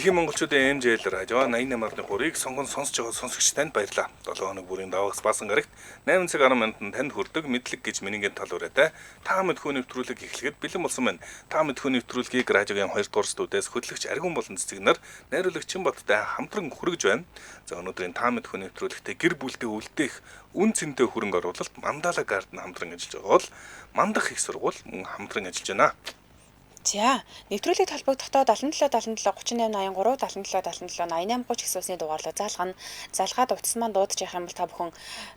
Дэлхийн монголчуудын MJL радио 88.3-ыг сонгон сонсож байгаа сонсогч танд баярлалаа. 7 хоног бүрийн даваагс баасан гарагт 8 цаг 10 минутанд танд хүрдэг мэдлэг гэж минийгийн тал уриатай та мэдхүү нэвтрүүлэг эхлэхэд бэлэн болсон байна. Та мэдхүү нэвтрүүлгийг радиогийн 2 дугаар студиэс хөтлөгч Ариун болон цэцэг нар найруулагч Чинбаттай хамтран хүргэж байна. За өнөөдрийн та мэдхүү нэвтрүүлэгтээ гэр бүлдээ үлдээх үн цэнтэй хөрөнгө оруулалт Мандала Гарден хамтран ажиллаж байгаа бол Мандах их сургууль мөн хамтран ажиллаж байна. За, нэвтрүүлэгт холбогдохдоо 77 77 38 83 77 77 88 30 гэсэн усны дугаарлаа залгана. Залгаад утас маань дуудаж явах юм бол та бүхэн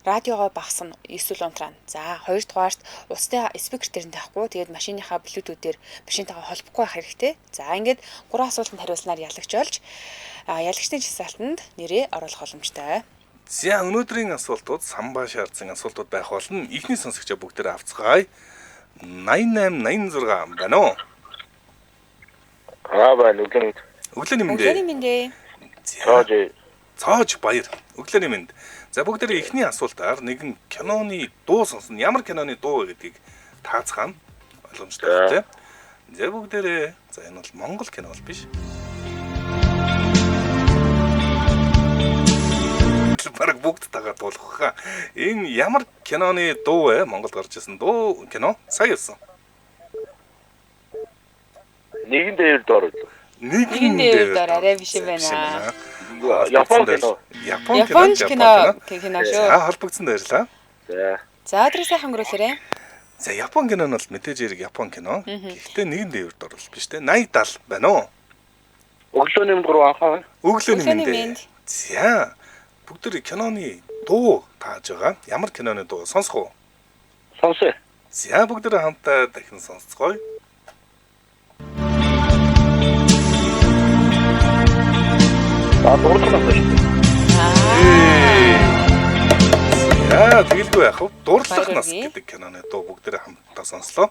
радиогоо багасна эсвэл унтраана. За, хоёрдугаарт утастай спикер дээр нь тавихгүй. Тэгээд машиныхаа Bluetooth дээр машинтайгаа холбохгүй байх хэрэгтэй. За, ингээд гурван асуултанд хариулснаар ялагч болж ялагчдын жагсаалтанд нэрээ оруулах боломжтой. За өнөөдрийн асуултууд самбаа шаардсан асуултууд байх болно. Эхний сонсогчоо бүгдээрээ авцгаая. 88 86 байна уу? Аа байна өглөөний Өглөөний мэнд. Өглөөний мэнд ээ. цоож Цоож баяр. Өглөөний мэнд. За бүгдээрээ эхний асуултаар нэгэн киноны дуу сонсно. Ямар киноны дуу вэ гэдгийг таацгаана. Ойлгомжтой байх тийм. За бүгдээрээ за энэ бол Монгол кино бол биш. Бараг бүгд тагаа дуулах хаа. Энэ ямар киноны дуу вэ? Монголд гарч ирсэн дуу кино сая явсан. нэгэн дээр дор үү. Нэгэн Нэгэн дээр дор арай биш юм байна. Япон кино. Япон Японд кино. кино кино шүү. За холбогдсон баярлалаа. За. За, өдрөө сайхан өнгөрүүлээрэй. За Япон кино нь бол мэдээж хэрэг Япон кино. Гэхдээ нэгэн дээр дор бол биш те. 80 70 байна уу? Өглөөний мэнд гурван анхаа байна. Өглөөний Өглөөний мэнд. мэнд. За бүгд киноны дуу тааж байгаа. Ямар киноны дуу сонсох уу? Сонсъё. За бүгд хамтдаа дахин сонсцгоё. А дурлах нас шүү дээ. За тэгэлгүй яах вэ? Дурлах Баяр нас хүргэе. гэдэг киноны дуу бүгд хамтдаа сонслоо.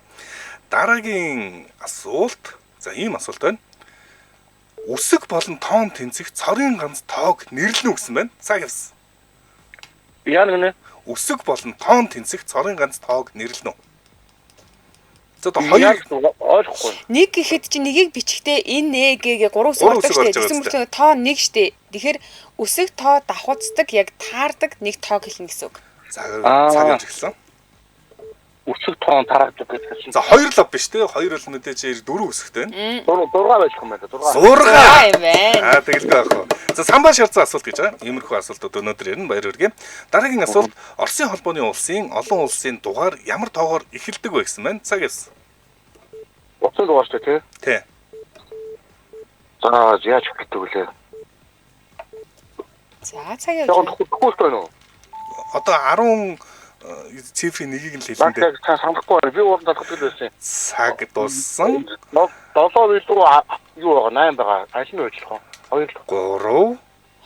Дараагийн асуулт. За ийм асуулт байна. Үсэг болон тоон тэнцэх цорын ганц тоог нэрлэнэ үү гэсэн байна. Цаг явсан. Яа нэгнэ? Үсэг болон тоон тэнцэх цорын ганц тоог нэрлэнэ үү? За одоо хоёр ойлгохгүй. Нэг гэхэд чи нэгийг бичихтэй Н Э Г гэ гурван үсэг Гурван ордог үсэг орж штэ. байгаа Тэгсэн үстэй. мөртлөө тоо нэг штэ. Тэгэхээр үсэг тоо давхуцдаг яг таардаг нэг тоог хэлнэ гэсэн үг. цаг Аа. цаг явж эхэлсэн. Үсэг тоон тараадаг гэж хэлсэн. За хоёр лав биш те. Хоёр бол мэдээж хэрэг дөрөв үсэгтэй байна. Дургаа байх юм байна. Дургаа. Зургаа. За юм байна. Аа тэгэлгүй яах вэ? За самбаа шаардсан асуулт гэж байгаа. Иймэрхүү асуултууд өнөөдөр ярина. Баяр хүргэе. Дараагийн асуулт Оросын холбооны улсын олон улсын дугаар ямар тоогоор эхэлдэг вэ гэсэн байна. Цаг явсан. Утсан дугаар шүү дээ тий. Тэ. За яаж хэлдэг вүлээ? За цаг явж. Яг байна. төгсөхгүй байна уу? Одоо 10 цифрын нэгийг нь л хэлэн Наад дээ. яг цаа санахгүй байна. Би уран талхдаг байсан. Цаг дууссан. 7 билүү юу байгаа? 8 байгаа. Аль нь ажиллах вэ? Хоёр л. 3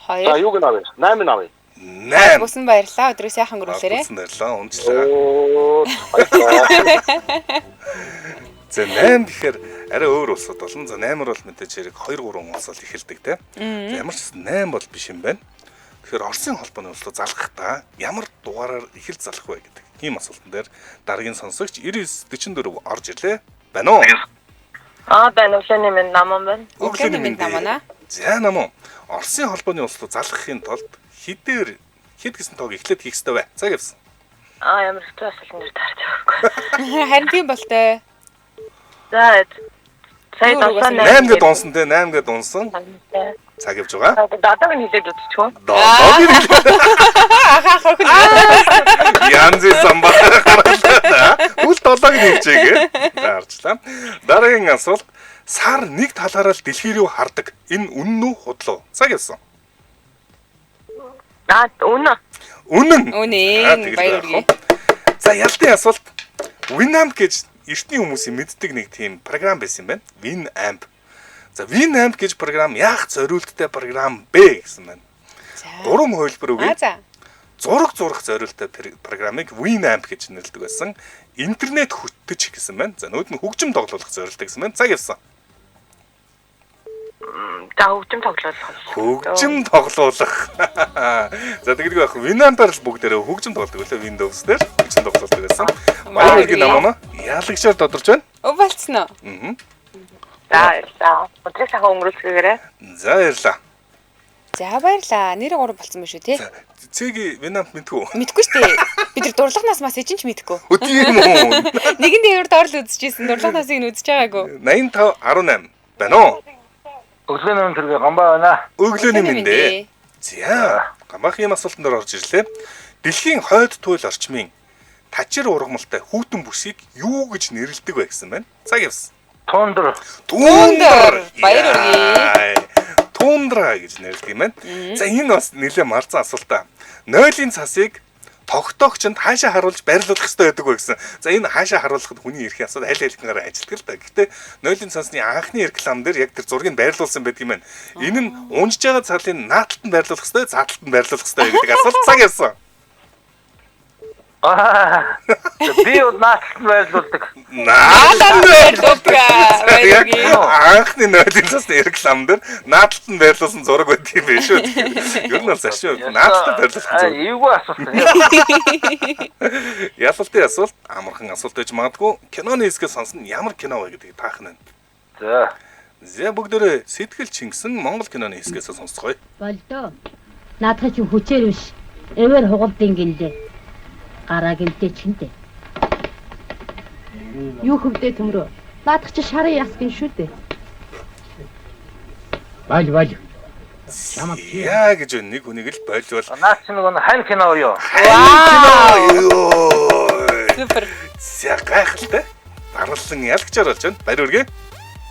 За Хоёр. юуг нь авъя? 8 нь авъя. 8. Бүсэн баярлаа. Өдрөө сайхан өнгөрүүлээрэй. Бүсэн баярлалаа. Унжлаа. Оо. баярлалаа. За 8 гэхээр арай өөр улсууд болно. За 8-аар бол мэдээж хэрэг 2 3 улс бол эхэлдэг те. За ямар ч гэсэн 8 бол биш юм байна. Тэгэхээр Оросын холбооны улс руу залгахдаа ямар дугаараар эхэлж залах вэ гэдэг ийм асуултан дээр дараагийн сонсогч 99 44 орж ирлээ. Байна уу? Аа байна өглөөний мэнд наман байна. Өглөөний мэнд намана. За намун. Оросын холбооны улс руу залгахын тулд хэдээр хэд гэсэн тоог эхлээд хийх ёстой вэ? Цаг явсан. Аа ямар хэцүү асуултан дээр таарч байгаагүй. Харин тийм болтой. За сая Юу 7 8 8 гэд унсан те 8 гэд унсан. Цаг явж байгаа. Дадаг нь хэлээд үзчихв. Долоо Ахаа хөрхөн. Янзын самбар гаргалаа. Үл долоог нэмчээгээ таарчлаа. Дараагийн асуулт сар нэг талаараа л дэлхий рүү хардаг. Энэ үнэн үү худлаа? Цаг явсан. Аа үнэ. Үнэн. Үнэн. За, тэгэл Баяр байх хүргэе. уу. За ялтын асуулт Winamp гэж эртний хүмүүсийн мэддэг нэг тийм програм байсан юм байна. Winamp. За Winamp гэж програм яах зориулттай програм бэ гэсэн байна. За. Гурван хувилбар Аа үгүй. за. Зураг зурах зориулттай програмыг Winamp гэж нэрлэдэг байсан. Интернет хөтөч гэсэн байна. За нөгөөд нь хөгжим тоглуулах зориулттай гэсэн байна. Цаг явсан. За хөгжим тоглуулах. Хөгжим тоглуулах. За тэгдэг байх. Winamp-аар л бүгдээрээ хөгжим тоглодог үлээ Windows дээр хөгжим тоглуулдаг байсан. Баяр хүргэе намаа. Ялагчаар тодорч байна. Өв болцсон уу? Аа. За баярлалаа. Өдрийг сайхан өнгөрүүлцгээгээрэй. За баярлалаа. За баярлалаа. Нэр 3 болсон байх шүү тий. За цэги Winamp мэдгүй. Мэдгүй шүү дээ. Бид нар дурлагнаас мас ижин ч мэдгүй. Өө тийм үү. Нэгэн дээр доор л үзчихсэн. Дурлагнаасыг нь үзэж байгаагүй. 85 18 байна уу? Өглөөний мэнд төргий гамбаа байна. Өглөөний мэнд ээ. За, гамбахын асуултан дээр орж ирлээ. Дэлхийн хойд туйл орчмын тажир ургамалтай хүүтэн бүсийг юу гэж нэрлэдэг вэ гэсэн байна. Цаг явсан. Тундр. Тундра. Баяр хүргэе. Тундра гэж нэрлэдэг юм байна. За энэ бас нэлээ марцсан асуулт аа. Нойлын цасыг тогтоогчонд хаашаа харуулж байрлуулах хэрэгтэй байдаг вэ гэсэн. За энэ хаашаа харуулахад хүний эрхийн асуудал аль алингаар ажилладаг л да. Гэхдээ нойлын цасны анхны реклам дээр яг тэр зургийг байрлуулсан байдаг юм байна. Энэ нь унжж байгаа цалын нааталт нь байрлуулах хэрэгтэй, зааталт нь байрлуулах хэрэгтэй гэдэг асуулт цаг явсан. Аа. Би бол нааталт нь байрлуулдаг. Нааталт байрлуулдаг. Яг анхны нойлын цасны реклам дээр нааталт нь байрлуулсан зураг байдаг юм байна шүү. Ер нь бол зарчим нааталт байрлуулсан зураг. Эвгүй асуулт. Ялалтын асуулт амархан асуулт байж магадгүй. Киноны хэсгээс сонсно ямар кино вэ гэдгийг таах нь. За. За бүгдээрээ сэтгэл чингсэн Монгол киноны хэсгээс сонсцгоё. Болдоо. Наадах чинь хүчээр биш. Эвэр хугалдын гинлээ. Гараа гинтэй чиндээ. Юу хөвдөө төмрөө. Наадах чи шарын яс гин шүү дээ. Боль боль. Яа гэж нэг хүнийг л болвол. Наад чи нөгөө хань кино юу? Хань кино юу? Супер. За гайхалтай. Дарлан ялгчаар болж байна. Баяр хүргэе.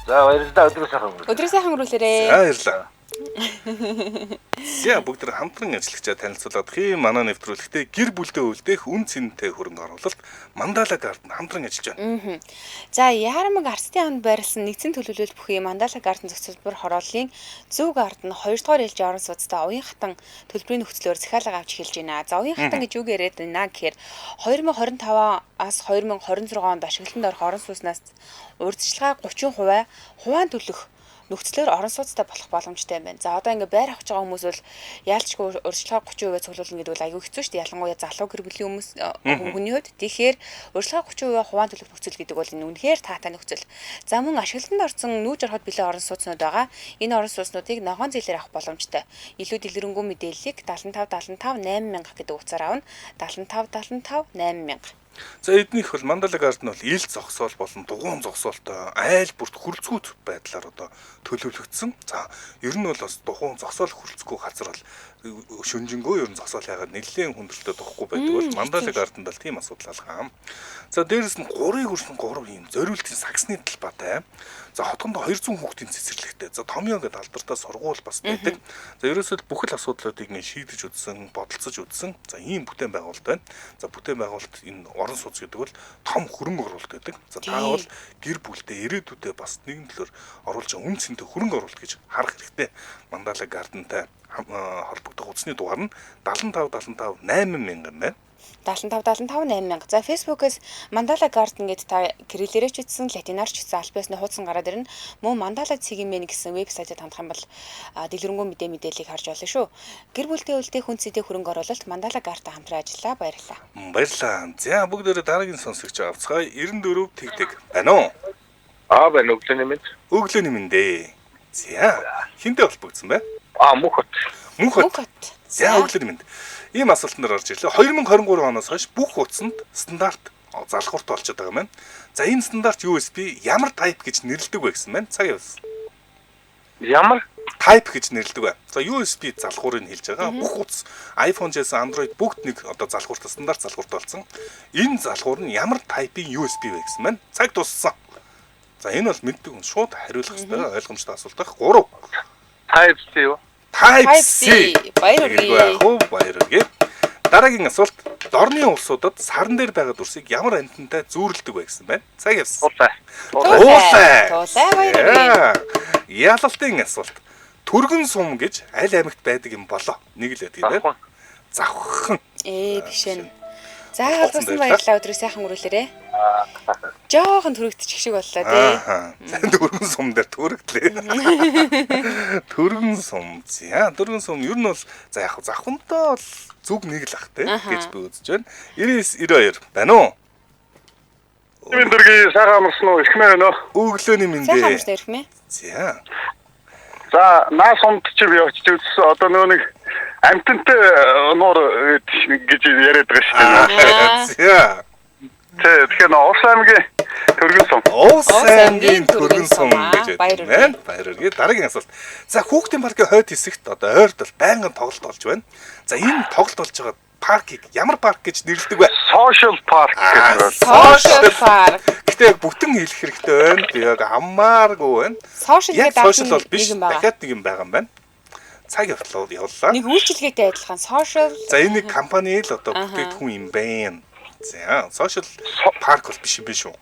За баярлалаа. Өдрөө сайхан өнгөрүүлээрэй. Өдрөө сайхан өнгөрүүлээрэй. За баярлалаа. За бүгд тэр хамтран ажиллагчаа танилцуулах юм. Манай нэвтрүүлэгтээ гэр бүлдээ үлдээх үн цэнтэй хөрөнгө оруулалт Мандала Гарден хамтран ажиллаж байна. За Яармаг Арстын амд байрлсан нэгдсэн төлөвлөлт бүхий Мандала Гарден зохицолбор хорооллын Зүү Гарден 2 дугаар ээлжийн орон сууцтай уян хатан төлбөрийн нөхцлөөр захиалга авч эхэлж байна. За уян хатан гэж юу яриад байна гэхээр 2025-аас 2026 онд ашиглалтанд орох орон сууцнаас урьдчилгаа 30% хуваан төлөх нөхцлөөр орон сууцтай болох боломжтой юм байна. За одоо ингээ байр авч байгаа хүмүүс бол яалчгүй урьдчилгаа 30% цуглуулна гэдэг бол аюу хэцүү шүү дээ. Ялангуяа залуу гэр бүлийн хүмүүс хүний хувьд. Тэгэхээр урьдчилгаа 30% хуваан төлөх нөхцөл гэдэг бол энэ үнэхээр таатай нөхцөл. За мөн ашиглалтанд орсон нүүж ороход бэлэн орон сууцнууд байгаа. Энэ орон сууцнуудыг ногоон зээлээр авах боломжтой. Илүү дэлгэрэнгүй мэдээллийг 75 75 8000 гэдэг утсаар авна. 75 75 8000. За эднийх бол Мандала Гарден бол ил зогсоол болон дугуйн зогсоолтой айл бүрт хүрэлцгүүт байдлаар одоо төлөвлөгдсөн. За ер нь бол бас дугуйн зогсоол хүрэлцэхгүй газар бол шүнжэнгөө ер нь зогсоол яагаад нэлээд хүндрэлтэй тухгүй байдаг бол Мандала Гарденд бол тийм асуудал алхам. За дээрэс нь 3-ыг хүрсэн 3 ийм зориултын сагсны талбайтай. За хотгонд 200 хүүхдийн цэцэрлэгтэй. За Томьёо гэдэг алдартай сургууль бас байдаг. За ерөөсөө бүх л асуудлуудыг ингэ шийдэж үзсэн, бодолцож үзсэн. За ийм бүтээн байгуулалт байна. За бүтээн байгуулалт энэ орон сууц гэдэг бол том хөрөнгө оруулалт байдаг. За та бол гэр бүлдээ ирээдүйдээ бас нэгэн төлөөр оруулж үн цэнтэй хөрөнгө оруулалт гэж харах хэрэгтэй. Мандала Гардентай холбогдох утасны дугаар нь 75 75 8000 юм байна. 75 75 8000. За Facebook-ээс Mandala Garden гэдээ та кириллээрээ ч бичсэн, латинаар ч бичсэн, аль биесны хуудсан гараад ирнэ. Мөн Mandala цэгийн гэсэн вебсайтад хандах юм бол дэлгэрэнгүй мэдээллийг харж болно шүү. Гэр бүлдээ үлдээх хүн цэдээ хөрөнгө оруулалт Mandala Garden хамтран ажиллаа. Баярлалаа. Баярлалаа. За бүгдээрээ дараагийн сонсогч авцгаая. 94 тэгдэг. Байна уу? Аа байна, өглөөний мэнд. Өглөөний мэнд ээ. За хинтээ холбогдсон бэ? Аа Мөнхөт. Мөнхөт. За өглөөний мэнд. Ийм асуултан дээр орж ирлээ. 2023 оноос хойш бүх утсанд стандарт залхуурт болчиход байгаа юм байна. За энэ стандарт USB ямар type гэж нэрлэдэг вэ гэсэн байна. Цаг явсан. Ямар type гэж нэрлэдэг вэ? За USB залхуурыг хэлж байгаа. Бүх утас iPhone жээс Android бүгд нэг одоо залхуурт стандарт залхуурт болсон. Энэ залхуур нь ямар type-ийн USB вэ гэсэн байна. Цаг туссан. За энэ бол мэддэг хүн шууд хариулах хэрэгтэй ойлгомжтой асуулт байх. 3. Type C юу? Type C. Баяр хүргэе. Баяр хүргэе. Дараагийн асуулт дорны улсуудад саран дээр байгаа дүрсийг ямар амьтантай зүүрлэдэг вэ гэсэн байна. Цаг явсан. Туулай. Туулай. Туулай баяр хүргэе. Ялалтын асуулт. Түргэн сум гэж аль аймагт байдаг юм болоо? Нэг л байдаг юм байна. Завхан. Биш ээ. За холбосон баярлалаа. Өдрөө сайхан өнгөрүүлээрэй. Жохон төрөгдчих шиг боллоо тий. За түргэн сум дээр төрөгдлээ. Түргэн сум. За түргэн сум ер нь бол за яг завхантай бол зүг нэг л ах тий гэж би үзэж байна. 99 92 байна уу? Өдргийн сайхан амарсан уу? Ихмээ байна уу? Өглөөний мэнд. Сайхан амарсан эрхмээ. За. За, наа сумд чи би очиж үзсэн. Одоо нөгөө нэг амтантай нуур гэж яриад байгаа шүү дээ. За. Тэ, тэгэхээр нөө Улс аймгийн Төргөн сум. Уус аймгийн Төргөн сум гэж Баяр байдаг байна. Баяр үргээ. Дараагийн асуулт. За, хүүхдийн паркийн хойд хэсэгт одоо ойрд бол байнгын тоглолт болж байна. За, энэ тоглолт болж байгаа паркийг ямар парк гэж нэрлэдэг вэ? Social park гэдэг. Social park. Гэтэ яг бүтэн хэлэх хэрэгтэй байна. Би яг хамааргүй байна. Social Яг гэдэг social бол биш. нэг юм байгаа. Дахиад нэг юм байгаа юм байна. Цаг явтлаа явлаа. Нэг үйлчилгээтэй адилхан social За энэ нэг компани л одоо бүтээгдэхүүн юм байна. За social парк бол биш юм биш үү?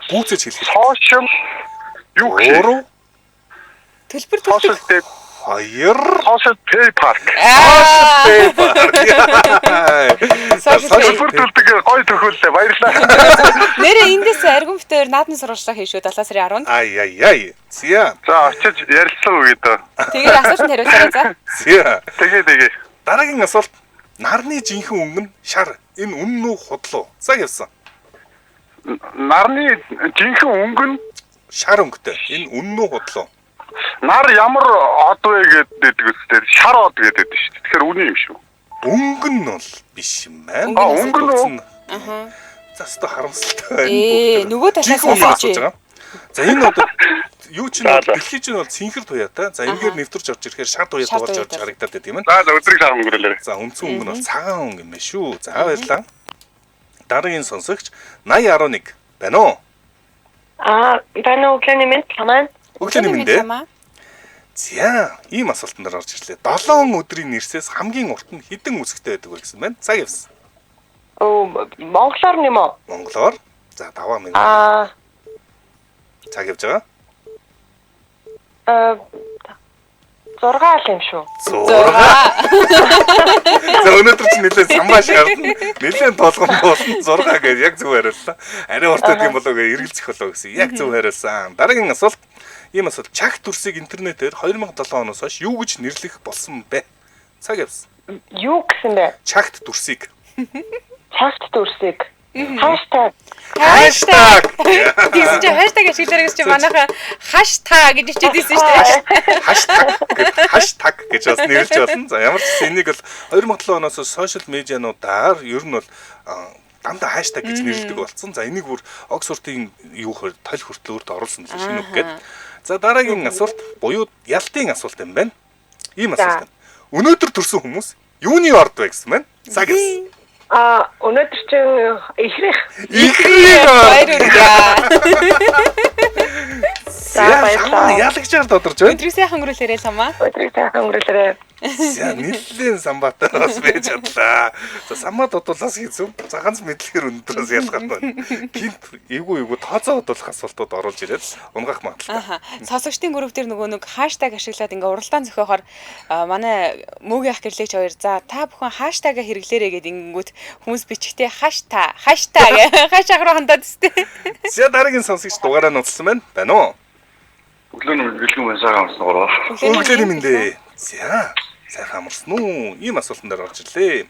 Гүйцэж хэлэх хэрэгтэй. Social юу гэх 3 төлбөр Social төлдөг. pay 2 social pay park. Social pay. Төлбөр төлдөг гоё төхөөллөө. Баярлалаа. Нэрээ эндээс аргун битээр наадны сурвалжлага хийн шүү 7 сарын 10-нд. Ай ай ай. За. За, очиж ярилцлага өгье дөө. Тэгээд асуултанд хариулаарай за. За. Тэгээ тэгээ. Дараагийн асуулт. Нарны жинхэнэ өнгө нь шар. Энэ үнэн үү худлаа? Цаг явсан. Нарны жинхэнэ өнгө нь Шар өнгөтэй. Энэ үнэн үү худлаа? нар ямар од вэ гэдэг үстэй шар од гэдэг шүү дээ. Тэгэхээр үнэн юм шүү. Өнгө нь бол биш юм байна. А өнгө нь үү? Аа. За өстой харамсалтай байна. Ээ, нөгөө талаас Жинхэнэ өнгө асууж асууж байгаа. За энэ одоо юу чинь За, бол за. дэлхий чинь бол цэнхэр туяатай. За энэгээр нэвтэрч орж ирэхээр шар туяатай Шар болж орж туяатай. харагдаад байт юм байна. За за өдрийг сайхан өнгөрөөлөө. За үндсэн өнгө нь бол цагаан өнгө юм байна шүү. За баярлалаа. Дараагийн сонсогч 8011 байна уу? Аа, байна уу өглөөний мэнд ламаа. Өглөөний мэнд ээ. Ламаа. За, ийм асуултан дээр орж ирлээ. 7 өдрийн нэрсээс хамгийн урт нь хэдэн үсгтэй байдаг вэ гэсэн байна. Цаг явсан. Өө, монголоор нэм үү? Монголоор за даваа минь Аа, цаг явж байгаа. 6 л юм шүү. 6. За өнөөдөр чинь нэлээд самбаа шаардна. Нэлээд толгон болно 6 гэж яг зөв хариуллаа. Арай урт байдаг юм болоо гэж эргэлзэх болоо гэсэн. Яг зөв хариулсан. Дараагийн асуулт ийм асуулт. Чагт дүрсийг интернетээр 2007 оноос хойш юу гэж нэрлэх болсон бэ? Цаг явсан. Юу гэсэн бэ? Чагт дүрсийг. Чагт дүрсийг. Хаштаг. Хаштаг. Тэгсэн чинь хаштаг ашиглаарай гэсэн чинь манайха хашта гэж ичээд ирсэн шүү дээ. Хаштаг гэж хаштаг гэж бас нэрлэж болно. За ямар ч гэсэн энийг бол 2007 оноос хойш сошиал медиануудаар ер нь бол дандаа хаштаг гэж нэрлэдэг болсон. За энийг бүр Оксфордын юу хөр толь хүртэл өөртөө оруулсан гэсэн шинэ үг гээд. За дараагийн асуулт буюу ялтын асуулт юм байна. Ийм асуулт. Өнөөдөр төрсэн хүмүүс юуны орд вэ гэсэн байна. Цаг гэсэн. Аа, өнөөдөр чинь ихрэх. Ихрийн Баяр үргээ. За баярлалаа. Ялагчаар тодорч байна. Өдрийг сайхан өнгөрүүлээрэй ламаа. Өдрийг сайхан өнгөрүүлээрэй. За нэлээд самбаатай бас байж чадлаа. За самбаа додуулаас хэцүү. За ганц мэдлэгээр өндрөөс ялгаад байна. Гинт эвгүй эвгүй тооцоо бодуулах асуултууд оруулж ирээд унгаах магадлалтай. Аха. Сонсогчдын групп дээр нөгөө нэг хаштаг ашиглаад ингээ уралдаан зохиохоор манай мөөгийн ах гэрлэгч хоёр за та бүхэн хаштага хэрэглээрэй гэд ингэнгүүт хүмүүс бичгтээ хашта хашта гэ хаш ах руу хандаад өстэй. За дараагийн сонсогч дугаараа нуцсан байна. Байна уу? Өглөөний бэлгэн байна сайхан амарсан гурав. Өглөөний мэндэ. За сайхан амарсан уу? Ийм асуултан дээр орж ирлээ.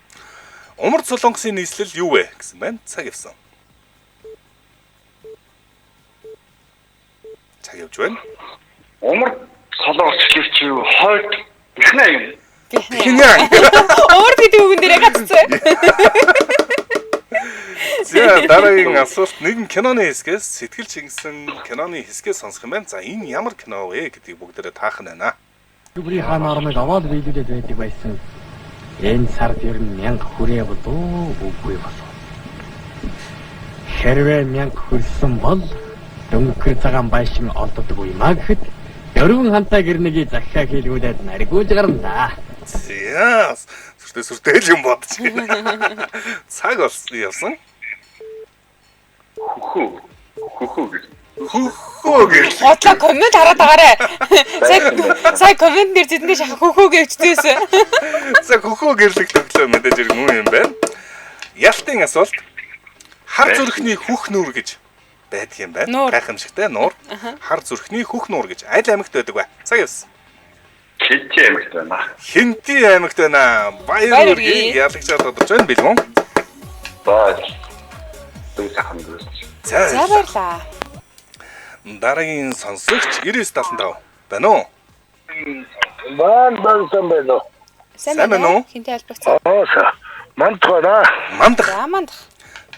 Умард Солонгосын нийслэл юу вэ гэсэн байна. Цаг явсан. Цаг явж байна. Умар солонгос чи хойд ихнэ юм. Пхеньян. Умард гэдэг үгэн дээр гацсан. За дараагийн асуулт нэгэн киноны хэсгээс сэтгэл чингсэн киноны хэсгээс сонсох юм байна. За энэ ямар кино вэ гэдгийг бүгдээрээ таах нь байна. Бүрийн хаан орныг аваад биелүүлээд байдаг байсан. Энэ сард ер нь 1000 хүрээ болов үгүй болов. Хэрвээ 1000 хүрсэн бол дөнгөр цагаан байшин олддог юм а гэхэд дөрвөн хантай гэрнегийн захиа хийлгүүлээд наргиулж гарна да. За сүртэй сүртэй л юм бодож байна. Цаг болсон явсан. Хөхөө. Хөхөө гэж. Хөхөө гэж. Бодлоо коммент хараад байгаарэ. Сая сая коммент дээр зэдэндээ шахах хөхөө гэвчдээсэн. За хөхөө гэрлэх төглөө мэдээж хэрэг мөн юм байна. Ялтын асуулт. Хар зүрхний хөх нүүр гэж байдаг юм байна. Нуур. Гайхамшигтай нуур. Хар зүрхний хөх нуур гэж аль аймагт байдаг вэ? Цаг явсан. Хинти аймагт байна. Хинти аймагт байна. Баяр Баяр үргээ үргээ. ялагчаар тодорч байна бэлгүн. За. Өдрийг сайхан өнгөрөөс. За За баярлаа. Дараагийн сонсогч 9975 байна уу? Бан бан сан байна уу? Сайн байна уу? Хинтэй холбогдсон. Аа, мандах байна. Мандах. За мандах.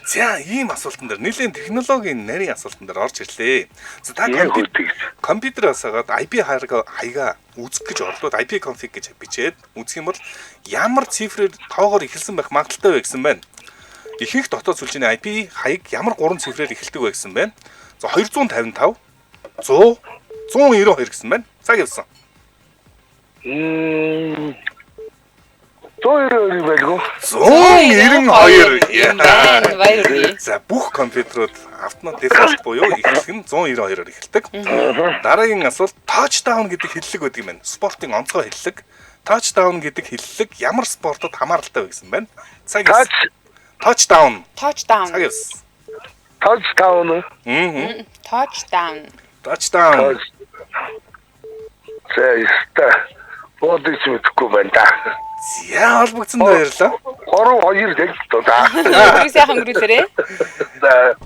За ийм асуултан дээр нэлээд технологийн нарийн асуултан дээр орж ирлээ. За та компьютераас агаад IP хаягаа үзэх гэж орлоод IP config гэж бичээд үзэх юм бол ямар цифрээр тоогоор эхэлсэн байх магадaltaй вэ гэсэн байна. Ихэнх дотоод сүлжээний IP хаяг ямар 3 цифрээр эхэлдэг вэ гэсэн байна. За 255 100 192 гэсэн байна. Цаг явсан. 192 байлгүй. 192 юм байна. Баяр хүргэе. За бүх компьютерууд автомат дефолт буюу эхлэх нь 192-оор эхэлдэг. Дараагийн асуулт touchdown гэдэг хэллэг байдаг юм байна. Спортын онцгой хэллэг. Touchdown гэдэг хэллэг ямар спортод хамааралтай вэ гэсэн байна. Цаг touchdown. Touchdown. Цаг явсан. Touchdown. Мм. Touchdown. Touchdown. За яста. Бодож мэдэхгүй байна да. За холбогдсон баярлалаа. 3 2 тэг л да. Өдрийг сайхан өнгөрүүлээрэй. За.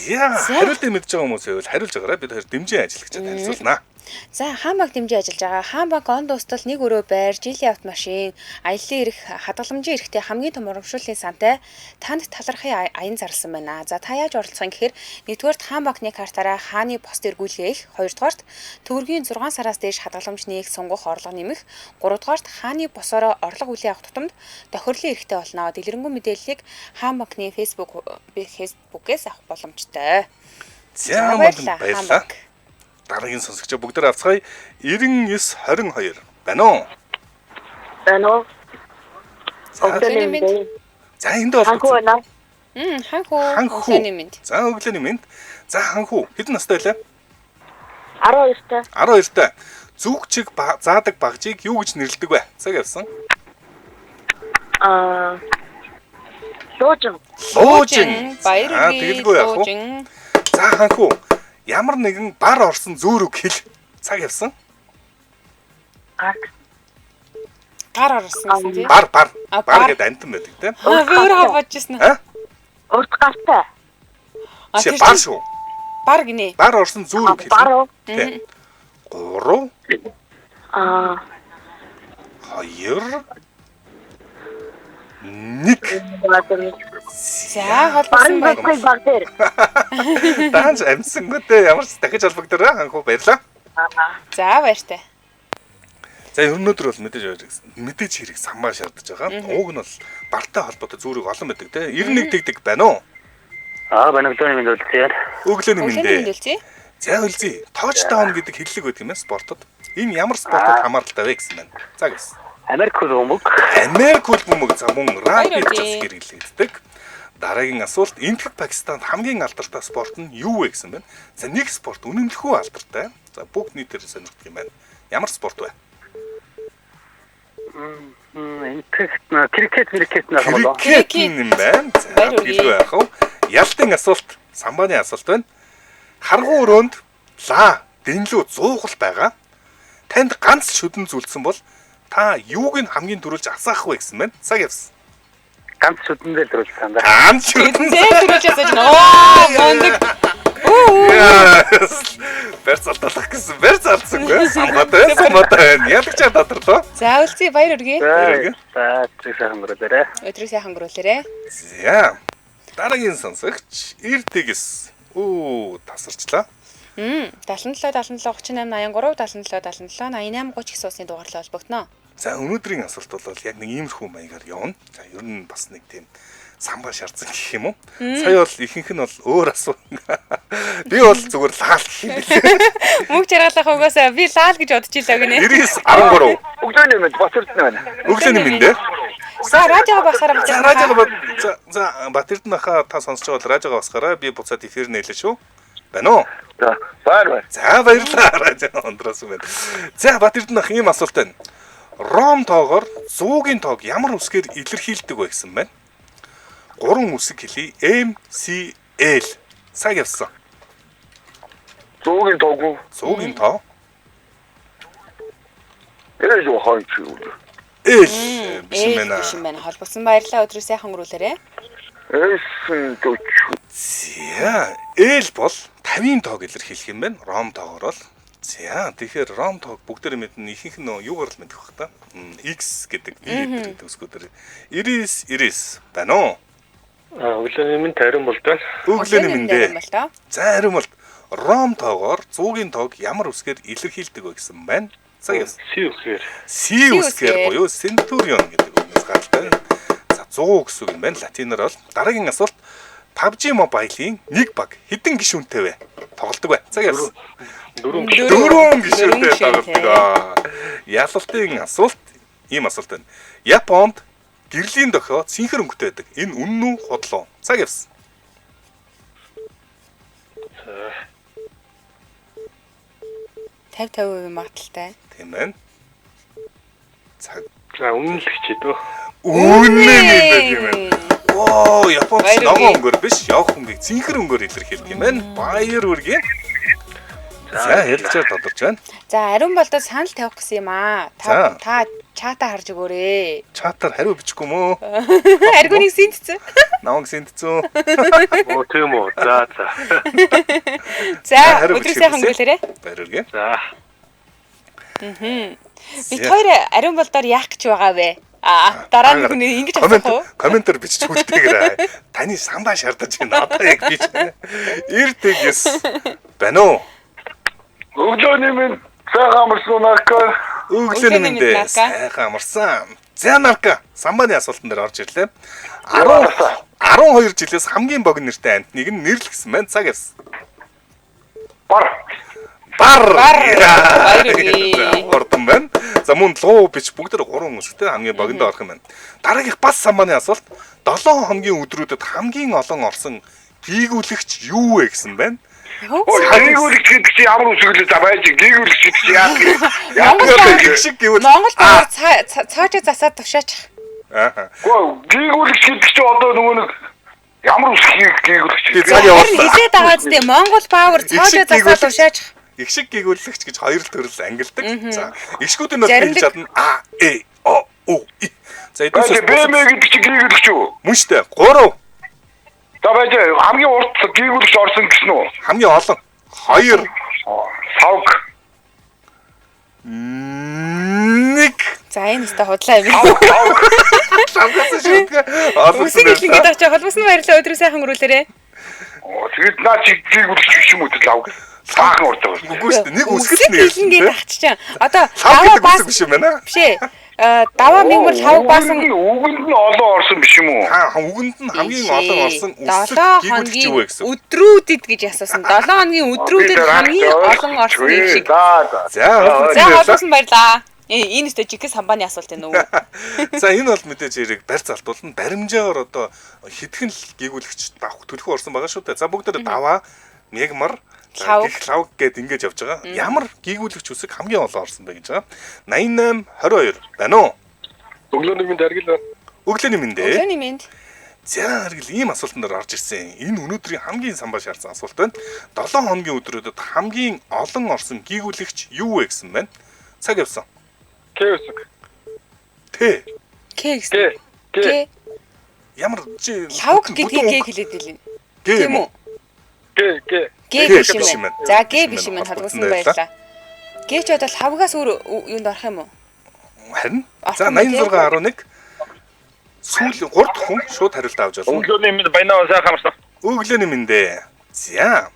За хариултыг мэдж байгаа хүмүүс байвал хариулж байгаарай. Бид хоёр дэмжин ажиллагчид танилцуулнаа. За хаан банк дэмжин ажиллаж байгаа. Хаан банк он дуустал нэг өрөө байр, жилийн автомашин, аяллаа эрх, хадгаламжийн эрхтэй хамгийн том урамшууллын сантай танд талархын аян зарласан байна. За та яаж оролцох юм гэхээр нэгдүгээрт хаан банкны картаараа хааны пост эргүүлээх, хоёрдугаарт төгрөгийн 6 сараас дээш хадгаламж нээх, сунгах, орлого нэмэх, гуравдугаарт хааны босоороо орлого хүлээн авах тутамд тохирлын эрхтэй болно. Дэлгэрэнгүй мэдээллийг хаан банкны Facebook-ээс авах боломжтой. За баярлалаа. Дараагийн сонсогчоо бүгдээр авцгаая. 9922 байна уу? Байна уу? Өглөөний мэнд. За энд холбогдсон. Ханхүү байна. Ханхүү. Өглөөний мэнд. За өглөөний мэнд. За ханхүү. Хэдэн настай байлаа? 12 та. 12 та. Зүг чиг заадаг багжийг юу гэж нэрлэдэг вэ? Цаг явсан. Луужин. Луужин. Баяр хүргэе. Тэгэлгүй яах вэ? За ханхүү. Ямар нэгэн бар орсон зөөр үг хэл. Цаг явсан. Гар. Гар орсон гэсэн тийм. Бар бар. Бар гэдэг амтан байдаг тийм. Би өөрөө бодчихсон. Урд гартай. Чи бар шүү. Бар гинэ. Бар орсон зөөр үг хэл. Бар уу? 3 2 1. За холбогдсон байна. Баг дээр. Даанч амсангүй дээ. Ямар ч дахиж холбогдорой. Ханхуу баярлаа. За баяртай. За өнөөдөр бол мэдээж хэрэг самбаа шаардж байгаа. Ууг нь бол бартай холбоотой зүрэг олон байдаг те. 91 тэгдэг байна уу? Аа байна, өглөөний мэнд үлзье. Өглөөний мэнд. За үлзье. Touchdown гэдэг хэллэг байдаг юм байна спортод. Энэ ямар спортод хамааралтай вэ гэсэн байна. За гэсэн. Америк хөл бөмбөг. Америк хөл бөмбөг за мөн рагби гэж бас хэрэглэгддэг. Дараагийн асуулт Энэтхэг Пакистанд хамгийн алдартай спорт нь юу вэ гэсэн байна. За нэг спорт үнэмлэхүү алдартай. За бүгд нийтээр сонирхдаг юм байна. Ямар спорт вэ? Энэтхэг крикет нэх юм болоо. Крикет юм байна. За гэлгүй яах вэ? Ялтын асуулт, самбааны асуулт байна. Харгуй өрөөнд ла дэнлүү 100 хул байгаа. Танд ганц шүдэн зүлдсэн бол та юуг нь хамгийн түрүүлж асаах вэ гэсэн байна. Цаг явсан. Ганц шүдэн дээр төрүүлсэн да. Ганц шүдэн дээр төрүүлж асууж байна. Оо, мундаг. Барьц алдах гэсэн. Барьц алдсангүй. Самбаатай, самбаатай байна. Ялагчаа татарлаа. За, үлзий баяр хүргэе. За, өдрийг сайхан өнгөрүүлээрэй. Өдрийг сайхан өнгөрүүлээрэй. За. Дараагийн сонсогч Эртэгс. Тасарчлаа. 77 77 38 83 77 77 88 30 гэсэн усны дугаарлал холбогдно. За өнөөдрийн асуулт бол яг нэг иймэрхүү маягаар явна. За ер нь бас нэг тийм самбаа шаардсан гэх юм уу? Сая бол ихэнх нь бол өөр асуу. Би бол зүгээр лаал гэх юм билээ. Мөнгө жаргалах угаасаа би лаал гэж бодож илаа гинэ. 99 13. Өглөөний мэнд Батэрдэнэ байна. Өглөөний мэнд ээ. За радио басаараа За радио за Батэрдэнэ хаа та сонсож байгаа бол радиого басгаараа би буцаад эфир нээлээ шүү. Байна уу? За баяр баяр. За баярлалаа радио ондроос байна. За Батэрдэнэ ах ийм асуулт байна. Ром тоогоор 100-ийн тоог ямар үсгээр илэрхийлдэг вэ гэсэн байна. 3 үсэг хэлье. M C L. Цаг явсан. 100-ийн тоог уу? 100-ийн тоо. Л хойч юу. Л биш юм байна. Биш юм байна. Холбогдсон баярлалаа. Өдрийг сайхан өнгөрүүлээрэй. S 40. За, L бол 50-ын тоог илэрхийлэх юм байна. Ром тоогоор бол. За, тэгэхээр ром тоог бүгдээрээ мэднэ. Ихэнх нь юугаар л мэдэх бах та. X гэдэг, V гэдэг үсгүүдээр 99 99 байна уу? Өглөөний минь ариун болд байна. Өглөөний мэндэ. Ариун болдоо. За, ариун болд. Ром тоогоор 100-ын тоог ямар үсгээр илэрхийлдэг вэ гэсэн байна. Цаг явсан. Си үсгээр. Си үсгээр буюу Centurion гэдэг үгнээс гаралтай. За 100 гэсэн үг юм байна. Латинаар бол дараагийн асуулт PUBG Mobile-ийн нэг баг хэдэн гишүүнтэй вэ? Тоглодог бай. Цаг явсан. Дөрвөн гишүүн. Дөрвөн гишүүнтэй тоглодог. Ялалтын асуулт ийм асуулт байна. Японд гэрлийн дохио цэнхэр өнгөтэй байдаг. Энэ үнэн үү, худал уу? Цаг явсан. 50 50% магадлалтай. Тийм байна. Цаг. За үнэн л гэж дөө. Үнэн юм байна тийм байна. Воо, Японд ногоон өнгөөр биш, явах хөнгийг цэнхэр өнгөөр илэрхийлдэг юм байна. Баяр үргээ. За, ярилцаар тодорч байна. За, ариун болдоо санал тавих гэсэн юм аа. Та та чатаа харж өгөөрэй. Чатаар хариу бичихгүй мөө? Аргуныг синтцэн. Намаг синтцэн. Оо, тийм үү. За, за. За, өдрөө сайхан өнгөрүүлээрэй. Баяр үргээ. За. Бид хоёр ариун болдоор яах гэж байгаа вэ? Аа, дараа нь хүн ингэж асуух уу? Комментээр бичиж үлдээгээрэй. Таны самбаа шаардаж байна. Одоо яг бич. 99 байна уу? Өглөөний минь сайхан амарсан уу нарка? Өглөөний минь сайхан амарсан. За нарка, самбааны асуултан дээр орж ирлээ. 10 12 жилээс хамгийн богино нэртэй амьтныг нь нэрлэгсэн байна. Цаг явсан. Бар. Бар. Баяр үргээ. Хурдан байна. За мөн луу бич бүгд тэр 3 үсгтэй хамгийн богинонд орох юм байна. Дараагийнх бас самбааны асуулт. 7 хоногийн өдрүүдэд хамгийн олон орсон гийгүүлэгч юу вэ гэсэн байна. Гийгүүлэгч гэдэг чинь ямар үсэг лээ за байж гийгүүлэгч гэдэг чинь яадаг юм? Монгол шиг гэвэл Монгол баар цаажаа засаад тушаачих. Аа. Гөө гийгүүлэгч гэдэг чинь одоо нөгөө нэг ямар үсгийг гийгүүлэгч гэдэг. Цаг явуулсан. Хилээд байгаа зү Монгол баавар цаажаа засаад тушаачих. Их шиг гийгүүлэгч гэж хоёр төрөл ангилдаг. За, эгшгүүдийн бол хэлж чадна А Э О У И. За эднээс Б М гэдэг чинь гийгүүлэгч үү? Мөн штэ. 3. За байж хамгийн урт гийгүүлэгч орсон гэсэн үү? Хамгийн олон 2 савг 1. За энэ өстой худлаа юм. Савгаас шүтгэ. Үсэг хэлнгээд очиж холбосон баярлалаа. Өдрөө сайхан өнгөрүүлээрэй. Тэгэд наа чи гийгүүлэгч биш юм үү лавг? Саахан урд байгаа. Үгүй шүү дээ. Нэг үсгэл нэр. Хэлнгээд ахчаа. Одоо даваа бас биш юм байна. Биш ээ. Даваа мигмар лав баасан үгэнд нь олон орсон биш юм уу? Ха үгэнд нь хамгийн олон орсон үсэг гийгүүлэгч юу вэ гэсэн. Өдрүүдэд гэж асуусан. 7 хоногийн өдрүүдэд хамгийн олон орсон юм шиг. За за холбосон баярлаа. Энэ өстө жинхэнэ самбааны асуулт энэ үү? За энэ бол мэдээж хэрэг барь залтуулна. Баримжаагаар одоо хэдхэн л гийгүүлэгч давх төлхөө орсон байгаа шүү дээ. За бүгд даваа мегмар гих лав гэд ингэж явж байгаа. Ямар гийгүүлэгч үсэг хамгийн олон орсон бэ гэж байгаа. 88 22 байна уу? Өглөөний мэнд аргил байна. Өглөөний мэнд. Өглөөний мэнд. За аргил ийм асуултан дээр орж ирсэн. Энэ өнөөдрийн хамгийн самбаа шаардсан асуулт байна. 7 хоногийн өдрүүдэд хамгийн олон орсон гийгүүлэгч юу вэ гэсэн байна. Цаг явсан. К үсэг. Т. К гэсэн. К. Ямар чи лавг гэдгийг К хэлээд илээ. Тийм үү? Г Г. Г биш юм байна. За Г биш юм байна. Холбосон баярлаа. Г ч одоо лавгаас өөр юунд орох юм уу? Харин. За 86 11 сүүл 3 дахь хүн шууд хариулт авч болно. Өглөөний мэнд баянаа сайхан амарсан. Өглөөний мэндэ. За.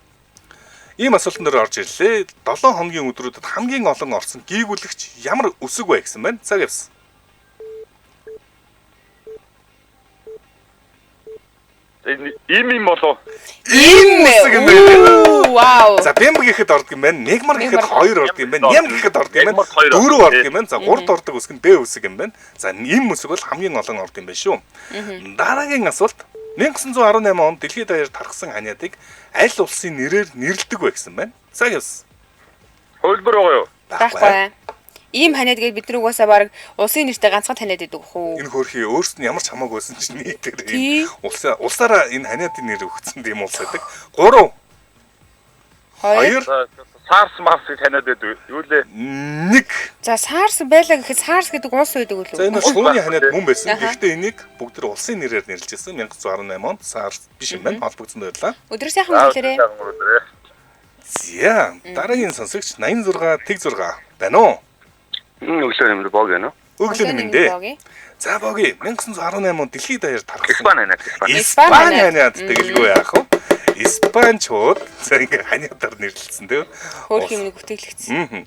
Ийм асуултан дээр орж ирлээ. 7 хоногийн өдрүүдэд хамгийн олон орсон гийгүүлэгч ямар үсэг вэ гэсэн байна. Цаг явсан. Им юм болов. Им үсэг юм байна. Вау. За бэмб гэхэд ордог юм байна. Мегмар гэхэд 2 ордог юм байна. Ням гэхэд ордог юм байна. 4 ордог юм байна. За 3 ордог үсэг нь Б үсэг юм байна. За им үсэг бол хамгийн олон ордог юм байна шүү. Дараагийн асуулт 1918 онд дэлхийд даяар тархсан ханиадыг аль улсын нэрээр нэрлэдэг вэ гэсэн байна. За явсан. Хөлбөр байгаа юу? Байхгүй. Ийм ханиад гээд бид нар угаасаа баг улсын нэртэй ганцхан таниад идэг хүү. Энэ хөөрхий өөрсөд нь ямар ч хамаагүй байсан чинь нийтээр ийм улсаараа энэ ханиадын нэр өгсөн тийм улс байдаг. 3 2 SARS Марсыг таниад байдаг. Юу лээ? 1. За SARS байлаа гэхэд SARS гэдэг улс байдаг үлээ. За энэ шувууны ханиад мөн байсан. Гэхдээ энийг бүгд тэр улсын нэрээр нэрлэж байсан. 1918 онд SARS биш юм байна. Холбогдсон байлаа. Өдөр сайхан өнгөрүүлээрэй. За дараагийн сонсогч 86 тэг 6 байна уу? Өглөө нэмэр бог гэнэ. Өглөө нэмэндээ. За боги 1918 онд дэлхийд даяар тархсан. Испани ханиад. Испани ханиад тэгэлгүй яах вэ? Испанчууд за ингээ ханиадаар нэрлэлсэн тийм. Хөөх юм нэг бүтээлэгдсэн.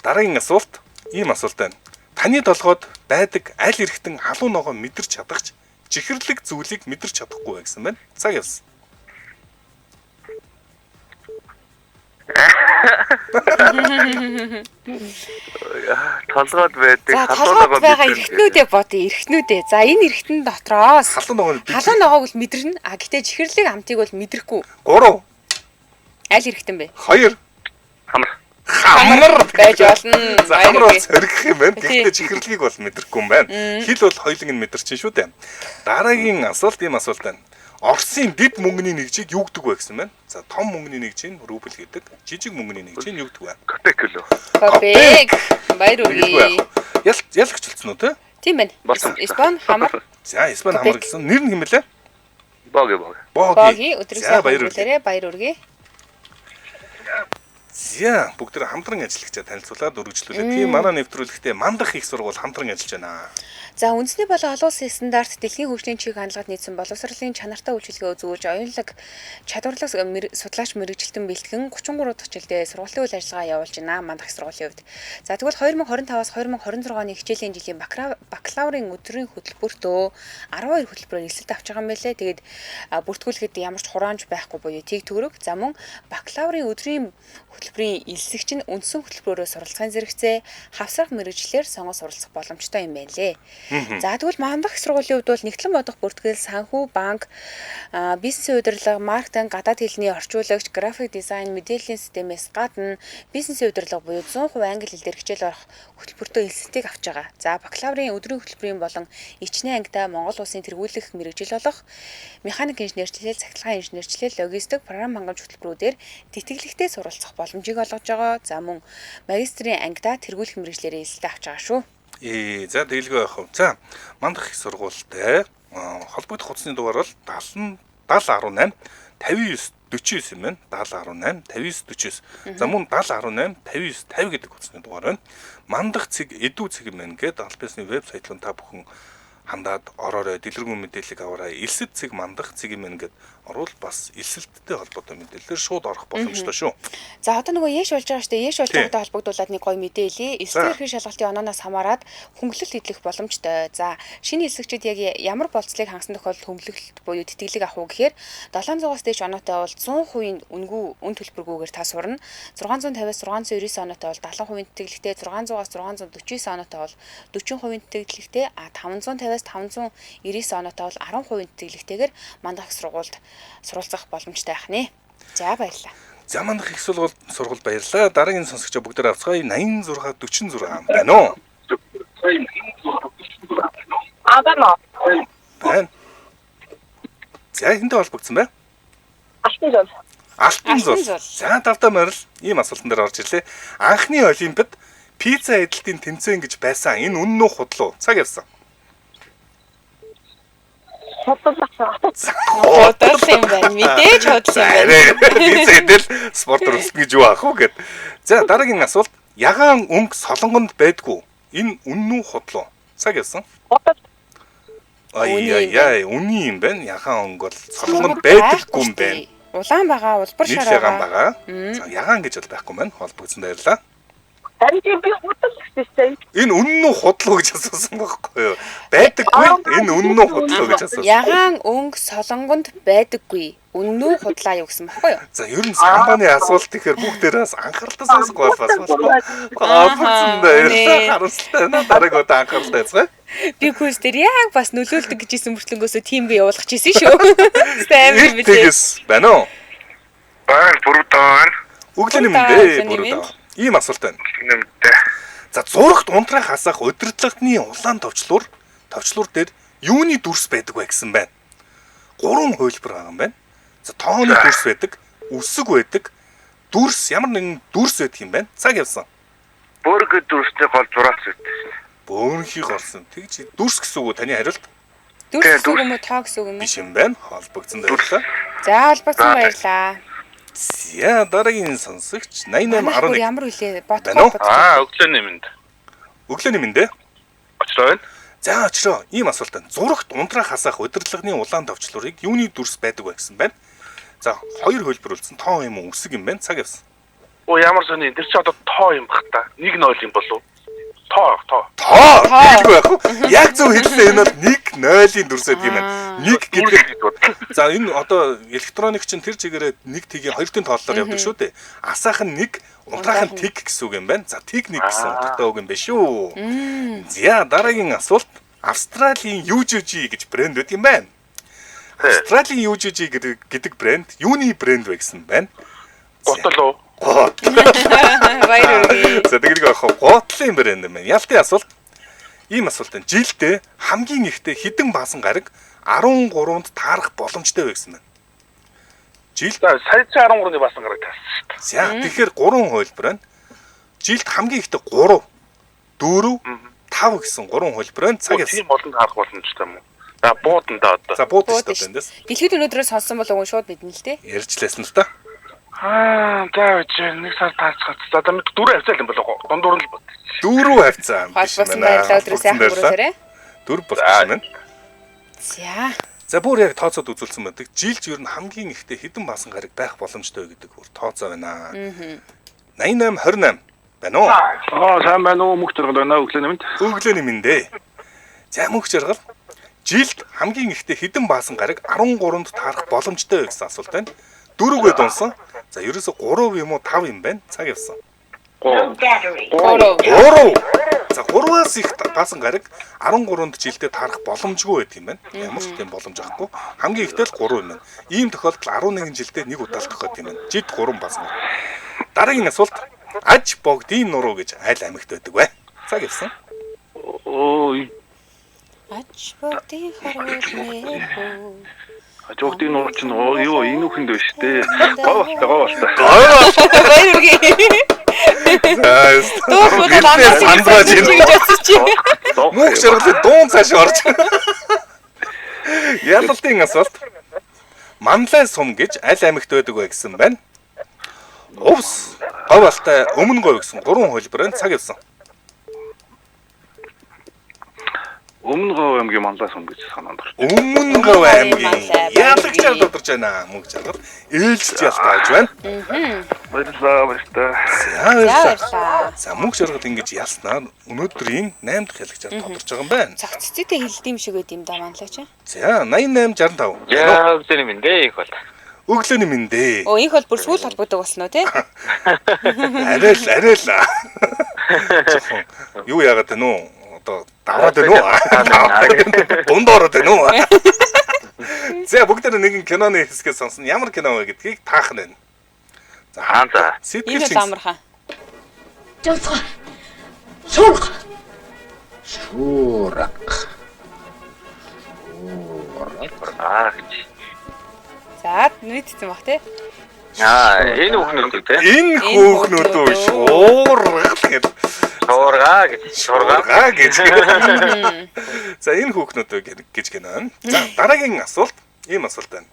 Дараагийн асуулт ийм асуулт байна. Таны толгойд байдаг аль эрхтэн халуун ногоо мэдэрч чадахч чихэрлэг зүйлийг мэдэрч чадахгүй бай гэсэн байна. Цаг явсан. Толгойд байдаг халуун ногоо байгаа эрхтнүүдээ бодъё, эрхтнүүдээ. За энэ эрхтэн дотроос халуун ногоо халуун ногоог бол мэдэрнэ. А гэтээ чихэрлэг амтыг бол мэдрэхгүй. 3. Аль эрхтэн бэ? 2. Хамар. Хамар байж болно. За хамар бол соргих юм байна. Гэхдээ чихэрлэгийг бол мэдрэхгүй юм байна. Хил бол хоёуланг нь мэдэрчин шүү дээ. Дараагийн асуулт ийм асуулт байна. Оросын дэд мөнгөний нэгжийг юу гэдэг вэ гэсэн байна. За том мөнгөний нэгжийг рубль гэдэг. Жижиг мөнгөний нэгжийг юу гэдэг вэ? Копек лөө. Копек. Баяр үргэе. Ялгч болсон уу те? Тийм байна. Испани хамар. За Испани хамар гэсэн. Нэр нь хэм бэлээ? Боги боги. Боги. Өдрийг сайхан өнгөрүүлээрэй. Баяр үргэе. За бүгд тэр хамтран ажиллагчаа танилцуулаад үргэлжлүүлээ. Тийм манай нэвтрүүлэгтээ мандах их сургууль хамтран ажиллаж байна. За үндэсний болон олон улсын стандарт дэлхийн хөгжлийн чиг хандлагад нийцсэн боловсролын чанартай үйлчилгээ үзүүлж оюунлаг чадварлаг судлаач мэргэжилтэн бэлтгэн 33 дахь жилдээ сургуулийн үйл ажиллагаа явуулж байна мандах их сургуулийн хувьд. За тэгвэл 2025-аас 2026 оны хичээлийн жилийн бакалаврын өдрийн хөтөлбөртөө 12 хөтөлбөрөөр элсэлт авч байгаа юм байлээ. Тэгээд бүртгүүлэхэд ямар ч хураамж байхгүй буюу тэг төгрөг. За мөн бакалаврын өдрийн хөтөлбөрийн элсэгч нь үндсэн хөтөлбөрөөрөө суралцахын зэрэгцээ хавсрах мэргэжлээр сонгон суралцах боломжтой юм байна лээ. За тэгвэл мандах их сургуулийн хувьд бол нэгтлэн бодох бүртгэл, санхүү, банк, бизнесийн удирдлага, маркетинг, гадаад хэлний орчуулагч, график дизайн, мэдээллийн системээс гадна бизнесийн удирдлага буюу 100% англи хэл дээр хичээл орох хөтөлбөртөө элсэлтийг авч байгаа. За бакалаврын өдрийн хөтөлбөрийн болон ичнэ ангитай Монгол улсын тэргүүлэх мэргэжил болох механик инженерчлэл, цахилгаан инженерчлэл, логистик, програм хангамж хөтөлбөрүүдээр тэтгэлэгтэй суралцах боломжийг олгож байгаа. За мөн магистрийн ангидаа тэргүүлэх мэргэжлээрээ элсэлтээ авч байгаа шүү. За тэгэлгүй яах вэ? За мандах их сургуультай холбогдох утасны дугаар бол 70 7018 59 49 юм байна. 7018 59 49. За мөн 7018 59 50 гэдэг утасны дугаар байна. Мандах цэг эдүү цэг юм байна гэдэг аль биесны вебсайт руу та бүхэн хандаад ороорой, дэлгэрэнгүй мэдээллийг аваарай. Элсэд цэг мандах цэг юм гээд орвол бас элсэлттэй холбоотой мэдээлэлээр шууд орох боломжтой шүү. За одоо нөгөө яш болж байгаа шүү дээ. Яш болж байгаатай холбогдуулаад нэг гоё мэдээлье. Элсэлтийн эрхийн шалгалтын онооноос хамаарат хөнгөлөлт эдлэх боломжтой. За шинэ элсэгчид яг ямар болцлыг хангасан тохиолдолд хөнгөлөлт буюу тэтгэлэг авах уу гэхээр 700-аас дээш оноотой бол 100% үнэгүй үн төлбөргүйгээр та сурна. 650-аас 699 оноотой бол 70% тэтгэлэгтэй, 600-аас 649 оноотой бол 40% тэтгэлэгтэй, а 550-аас 599 оноотой бол 10% тэтгэлэгтэйгээр мандах их сургуульд суралцах боломжтой байх нэ. За баярлалаа. За мандах их сургууль баярлалаа. Дараагийн сонсогчоо бүгдээр авцгаая. 86 46 байна уу? А байна уу? Байна. За хэнтэй холбогдсон бэ? Алтан зул. Алтан зул. За тавтай морил ийм асуултан дээр орж ирлээ. Анхны олимпиад пицца эдэлтийн тэмцээн гэж байсан. Энэ үнэн үү худлаа? Цаг явсан. Худал Худал юм байна. Мэдээж худал юм байна. Пицца эдэл спорт өрсөлдөн гэж юу аах вэ гэд. За дараагийн асуулт. Ягаан өнгө солонгонд байдгүй. Энэ үнэн үү худлаа? Цаг явсан. Худал. Ай үнэн юм байна. Ягаан өнгө бол солонгонд байдаггүй юм байна. Улаан байгаа, улбар шар байгаа. Ягаан байгаа. За ягаан гэж бол байхгүй маань. Холбогдсон баярлалаа. Харин тийм би худал гэсэн чинь. Энэ үнэн үү худлаа гэж асуусан байхгүй юу? Байдаггүй. Энэ үнэн үү худлаа гэж асуусан. Ягаан өнгө солонгонд байдаггүй. Үнэн үү худлаа юу гэсэн баггүй юу? За ер нь самбаны асуулт гэхээр бүгдээрээс анхааралтай сонсохгүй бас болохгүй. Холбогдсон баярлалаа. Харамсалтай байна. Дараагийн удаа анхааралтай байцгаая. Би курс дээр яг бас нөлөөлдөг гэж хэлсэн мөртлөнгөөсөө тийм би явуулах гэсэн шүү. Амар юм билээ. Тэгээс байна уу? Байна, бүрүүдээ байна. Өглөөний мэндээ бүрүүдээ. Ийм асуулт байна. Нэмдээ. За зурагт унтраах асаах удирдлагын улаан товчлуур дээр юуны дүрс байдаг вэ гэсэн байна. 3 хувилбар байгаа юм байна. За тооны дүрс байдаг, үсэг байдаг, Дүрс ямар нэгэн дүрс байдаг юм байна. Цаг явсан. Бөөргө дүрсний гол зураац байдаг шин. Бөөрөнхий голсон. Тэгж дүрс гэсэн үг үү таны хариулт? Дүрс гэсэн үг юм уу, тоо гэсэн үг юм уу? Биш юм байна. Холбогдсон баярлалаа. За, холбогдсон баярлалаа. За, дараагийн сонсогч 8811. Ямар үлээ? Бодохгүй. Аа, өглөөний мэнд. Өглөөний мэнд ээ. Очроо байна. За, очроо. Ийм асуулт байна. Зурагт унтраах хасаах удирдлагын улаан товчлуурыг юуны дүрс байдаг вэ гэсэн байна. За, хоёр хөлбөр үлдсэн. Тоо юм уу, үсэг юм байна. Цаг явсан. Оо, ямар сони. Тэр чи одоо тоо юм бах та. 1-0 юм болов уу? Тоо, тоо. Тоо хэлгүй байх уу? Яг зөв хэллээ. Энэ бол 1-0-ийн дүрс байдаг юм байна. 1 гэдэг. За, энэ одоо электроник чинь тэр чигээрээ 1 тэгийн 2-ын тооллоор явдаг шүү дээ. Асаах нь 1, унтраах нь тэг гэсэн үг юм байна. За, тэг 1 гэсэн утгатай үг юм байна шүү. За, дараагийн асуулт. Австралийн UGG гэж брэнд байдаг юм байна. Австралийн UGG гэдэг брэнд юуны брэнд вэ гэсэн байна? Гутал уу? Гот. Баяр хүргэе. За, тэгдэг байх уу? Гутлын брэнд юм байна. Ялтын асуулт. Ийм асуулт байна. Жилдээ хамгийн ихтэй хэдэн баасан гараг 13-нд таарах боломжтой вэ гэсэн байна. Жилд сая 13-ны баасан гараг таарсан шүү дээ. За, тэгэхээр 3 хувилбар байна. Жилд хамгийн ихтэй 3, 4, 5 гэсэн 3 хувилбар байна. Цаг явсан. Тийм олон таарах боломжтой юм уу? За, буудан да одоо. За, буудан шүү дээ эндээс. Дэлхийд өнөөдрөө сонссон бол уг нь шууд мэднэ л дээ. Ярьжлээсэн л та. Аа, за үгүй нэг сар таарцгаад. За, мэд дөрөв хавцаа юм болоо. Дундуур нь л бод. Дөрөв хавцаа. Холбоосон баярлалаа өдрөө сайхан өнгөрөөрэй. Дөрөв болчихсон байна. За. За, бүр яг тооцоод үзүүлсэн байдаг. Жилд ер нь хамгийн ихтэй хэдэн баасан гараг байх боломжтой гэдэг бүр тооцоо байна. 88 28 байна уу? Аа, сайн байна уу? Мөнх жаргал байна. Өглөөний мэнд. Өглөөний мэнд ээ. За, мөнх жаргал. Жилд хамгийн ихтэй хэдэн баасан гараг 13-нд таарах боломжтой вэ гэсэн асуулт байна. Дөрөвгээ дунсан. За, ерөөсө 3 юм уу 5 юм байна. Цаг явсан. 3. 3. За, 3-аас их баасан гараг 13-нд жилдээ таарах боломжгүй байдаг юм байна. Ямар ч тийм боломж авахгүй. Хамгийн ихтэй л 3 юм байна. Ийм тохиолдол 11 жилдээ нэг удаа л тохиолдсон юм байна. Жид 3 баасан гараг. Дараагийн асуулт. Аж богдын нуруу гэж айл аймагт байдаг вэ? Цаг явсан. Ой. Аж богдын харуул нэрхүү. Аж богдын нуруу чинь юу энэ үхэнд байна шүү дээ. Гов болтой, гов болтой. Гов болтой. Баяр хүргэе. Дуу худал амаас сандраж гэж бодсон чи. Мөнх жаргалын дуун цааш орж. Ялалтын асуулт. Манлай сум гэж аль аймагт байдаг вэ гэсэн байна. Увс, говь алтай, өмнө говь гэсэн 3 хувилбар байна. Цаг явсан. Өмнө говь аймгийн Манлай сум гэж санаанд орж. Өмнө говь аймгийн ялагчаар дутарч байна. Мөнх жаргал ээлжид ялтаа авч байна. Баярлалаа, баярлалаа. За, баярлалаа. За, мөнх жаргал ингэж ялснаа өнөөдрийн 8 дахь ялагчаар тодорч байгаа юм байна. Цогццтой хилдэм юм шиг байд юм да Манлай чи. За, 88 65. За, өглөөний мэнд ээ их бол. Өглөөний мэнд ээ. Оо, их бол бүр сүүл холбогддог болсон уу те? Арай л, арай л. Жохон юу яагаад вэ нүү? Одоо давраад байна уу? Дунд ороод байна уу? За, бүгд нэгэн киноны хэсгээ сонсно. Ямар кино вэ гэдгийг таах нь байна. За, за. Сэтгэл чинь амархан. Жавцгаа. Шуурга. Шуурга. Аа гэж. За, мэдсэн бах те. Аа, энэ хүүхнүүд үү те? Энэ хүүхнүүд үү шуурга гэд. Шуурга гэж. Шуурга гэж. За, энэ хүүхнүүд гэж кино. За, дараагийн асуулт ийм асуулт байна.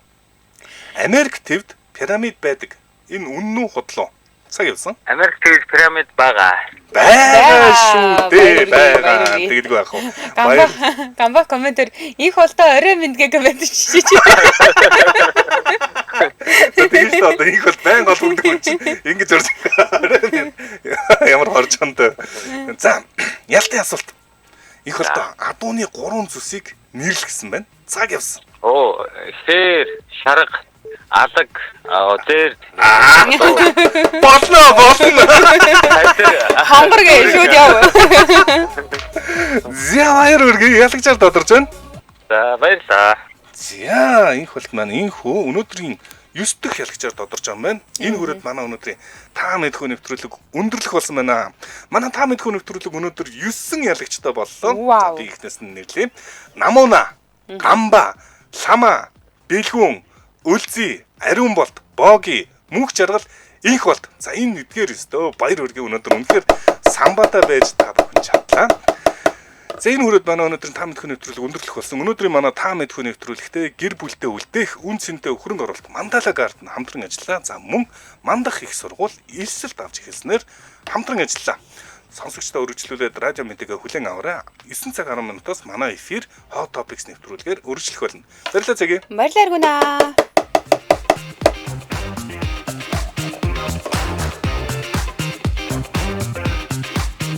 Америк твд пирамид байдаг. Энэ үнэн үү худлаа? Цаг явсан. Америк твд пирамид байгаа. Байгаа шүү дээ. Байгаа. Тэгдэггүй байх уу? Баяр. Гамба комментэр их болтоо орой мэндгээ коммент чичээ. За, тэгэж л одоо их бол байн голбогдох юм чинь ингэж орж ямар хоржоонтой. За, ялтын асуулт. Их болтоо адууны 3 зүсийг нэрлэх гэсэн байна. Цаг явсан. Оо, хээр, шарга, алаг, зээр. Болно, болно. Хонгор гээ шүүд яв. За, баяр хүргэе. Ялагчаар тодорч байна. За, баярлалаа. За, инх болт маань инхүү өнөөдрийн 9 дахь ялагчаар тодорч байгаа юм байна. Энэ хүрээд манай өнөөдрийн та мэдхүү нэвтрүүлэг өндөрлөх болсон байна. Манай та мэдхүү нэвтрүүлэг өнөөдөр 9 ялагчтай боллоо. За, би ихнээс нь нэрлэе. Намууна, Гамба, Лама, Бэлгүүн, Өлзий, Ариун болт, Боги, Мөнх жаргал, Инх болт. За энэ эдгээр өстөө баяр хүргэе өнөөдөр үнэхээр самбаатай байж та бүхэн чадлаа. За энэ хүрээд манай өнөөдрийн та мэдхүй нэвтрүүлэг өндөрлөх болсон. Өнөөдрийн манай та мэдхүй нэвтрүүлэгтээ гэр бүлдээ үлдээх үн цэнтэй хөрөнгө оруулалт Мандала Гарден хамтран ажиллаа. За мөн Мандах их сургууль элсэлт авч эхэлснээр хамтран ажиллаа. Сонсогчдоо өргөжлүүлээд радио мэдэгээ хүлээн аваарай. 9 цаг 10 минутаас манай эфир Hot Topics нэвтрүүлгээр өргөжлөх болно. Баярлалаа цагийн. Баярлалаа Эргүнэ.